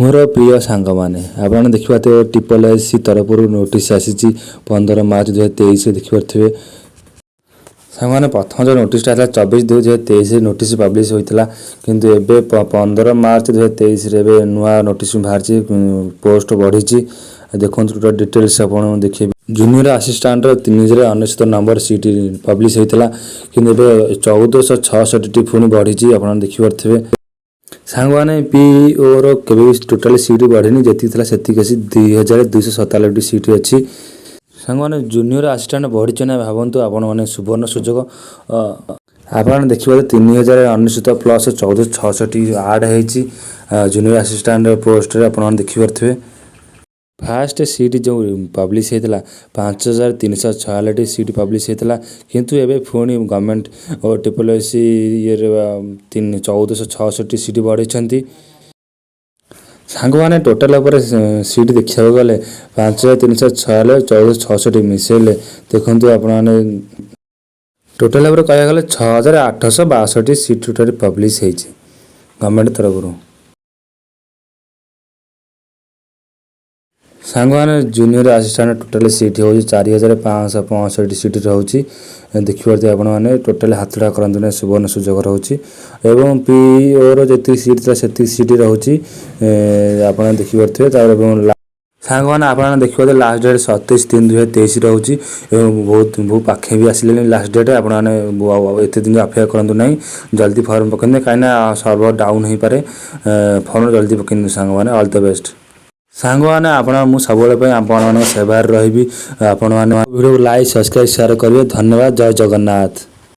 ମୋର ପ୍ରିୟ ସାଙ୍ଗମାନେ, ଆପଣ ଦେଖିପାରୁଥିବେ, ଟ୍ରିପଲ୍ ଏସ୍ ସି ତରଫରୁ ନୋଟିସ୍ ଆସିଛି 15 ମାର୍ଚ୍ଚ 2023। ଦେଖିପାରୁଥିବେ ସାଙ୍ଗମାନେ, ପ୍ରଥମ ଯେଉଁ ନୋଟିସ୍ଟା ଆସିଲା, 24/2/2023ରେ ନୋଟିସ୍ ପବ୍ଲିଶ ହୋଇଥିଲା। କିନ୍ତୁ ଏବେ 15 ମାର୍ଚ୍ଚ 2023ରେ ଏବେ ନୂଆ ନୋଟିସ୍ ବାହାରିଛି, ପୋଷ୍ଟ ବଢ଼ିଛି। ଦେଖନ୍ତୁ, ଟୋଟାଲ୍ ଡିଟେଲ୍ସ ଆପଣ ଦେଖିବେ। ଜୁନିୟର ଆସିଷ୍ଟାଣ୍ଟର 3099 ନମ୍ବର ସିଟ୍ ପବ୍ଲିଶ ହୋଇଥିଲା, କିନ୍ତୁ ଏବେ 1466ଟି ପୁଣି ବଢ଼ିଛି। ଆପଣ ଦେଖିପାରୁଥିବେ ସାଙ୍ଗମାନେ, ପିଇଓର କେବେ ବି ଟୋଟାଲି ସିଟ୍ ବଢ଼ିନି, ଯେତିକି ଥିଲା ସେତିକି ଅଛି। 2297ଟି ସିଟ୍ ଅଛି। ସାଙ୍ଗମାନେ, ଜୁନିୟର ଆସିଷ୍ଟାଣ୍ଟ ବଢ଼ିଛି ନା ଭାବନ୍ତୁ ଆପଣମାନେ, ସୁବର୍ଣ୍ଣ ସୁଯୋଗ। ଆପଣ ଦେଖିବେ, 3099 ପ୍ଲସ୍ 1466 ଆଡ଼୍ ହେଇଛି ଜୁନିୟର ଆସିଷ୍ଟାଣ୍ଟ ପୋଷ୍ଟରେ। ଆପଣମାନେ ଦେଖିପାରୁଥିବେ, ଫାଷ୍ଟ ସିଟ୍ ଯେଉଁ ପବ୍ଲିଶ ହେଇଥିଲା, 5346ଟି ସିଟ୍ ପବ୍ଲିଶ ହେଇଥିଲା। କିନ୍ତୁ ଏବେ ପୁଣି ଗଭର୍ଣ୍ଣମେଣ୍ଟ ଓ ଟ୍ରିପଲ୍ ଏସ୍ ସି ଇଏରେ 1466 ସିଟ୍ ବଢ଼େଇଛନ୍ତି। ସାଙ୍ଗମାନେ, ଟୋଟାଲ୍ ଉପରେ ସିଟ୍ ଦେଖିବାକୁ ଗଲେ 5396, 1466 ମିଶାଇଲେ, ଦେଖନ୍ତୁ ଆପଣମାନେ, ଟୋଟାଲ୍ ଉପରେ କହିବାକୁ ଗଲେ 6862 ସିଟ୍ ଟୋଟାଲି ପବ୍ଲିଶ ହେଇଛି ଗଭର୍ଣ୍ଣମେଣ୍ଟ ତରଫରୁ। ସାଙ୍ଗମାନେ, ଜୁନିୟର ଆସିଷ୍ଟାଣ୍ଟ ଟୋଟାଲି ସିଟ୍ ହେଉଛି 4565 ସିଟ୍ ରହୁଛି। ଦେଖିପାରୁଥିବେ ଆପଣମାନେ, ଟୋଟାଲି ହାତଛଡ଼ା କରନ୍ତୁ ନାହିଁ, ସୁବର୍ଣ୍ଣ ସୁଯୋଗ ରହୁଛି। ଏବଂ ପିଇଓର ଯେତିକି ସିଟ୍ ଥିଲା, ସେତିକି ସିଟ୍ ରହୁଛି, ଆପଣ ଦେଖିପାରୁଥିବେ। ତାପରେ ଏବଂ ସାଙ୍ଗମାନେ, ଆପଣମାନେ ଦେଖିପାରୁଥିବେ, ଲାଷ୍ଟ ଡେଟ୍ 27/3/2023 ରହୁଛି ଏବଂ ବହୁତ ବହୁତ ପାଖେ ବି ଆସିଲେଣି ଲାଷ୍ଟ ଡେଟ୍। ଆପଣମାନେ ଆଉ ଏତେ ଦିନ ଅପେକ୍ଷା କରନ୍ତୁ ନାହିଁ, ଜଲ୍ଦି ଫର୍ମ ପକାନ୍ତୁ, କାହିଁକିନା ସର୍ଭର ଡାଉନ୍ ହେଇପାରେ। ଫର୍ମ ଜଲ୍ଦି ପକାନ୍ତୁ ସାଙ୍ଗମାନେ। All the best ସାଙ୍ଗମାନେ। ଆପଣ ମୁଁ ସବୁବେଳେ ପାଇଁ ଆପଣମାନଙ୍କ ସେବାରେ ରହିବି। ଆପଣମାନେ ଭିଡ଼ିଓକୁ ଲାଇକ୍, ସବସ୍କ୍ରାଇବ୍, ସେୟାର କରିବେ। ଧନ୍ୟବାଦ। ଜୟ ଜଗନ୍ନାଥ।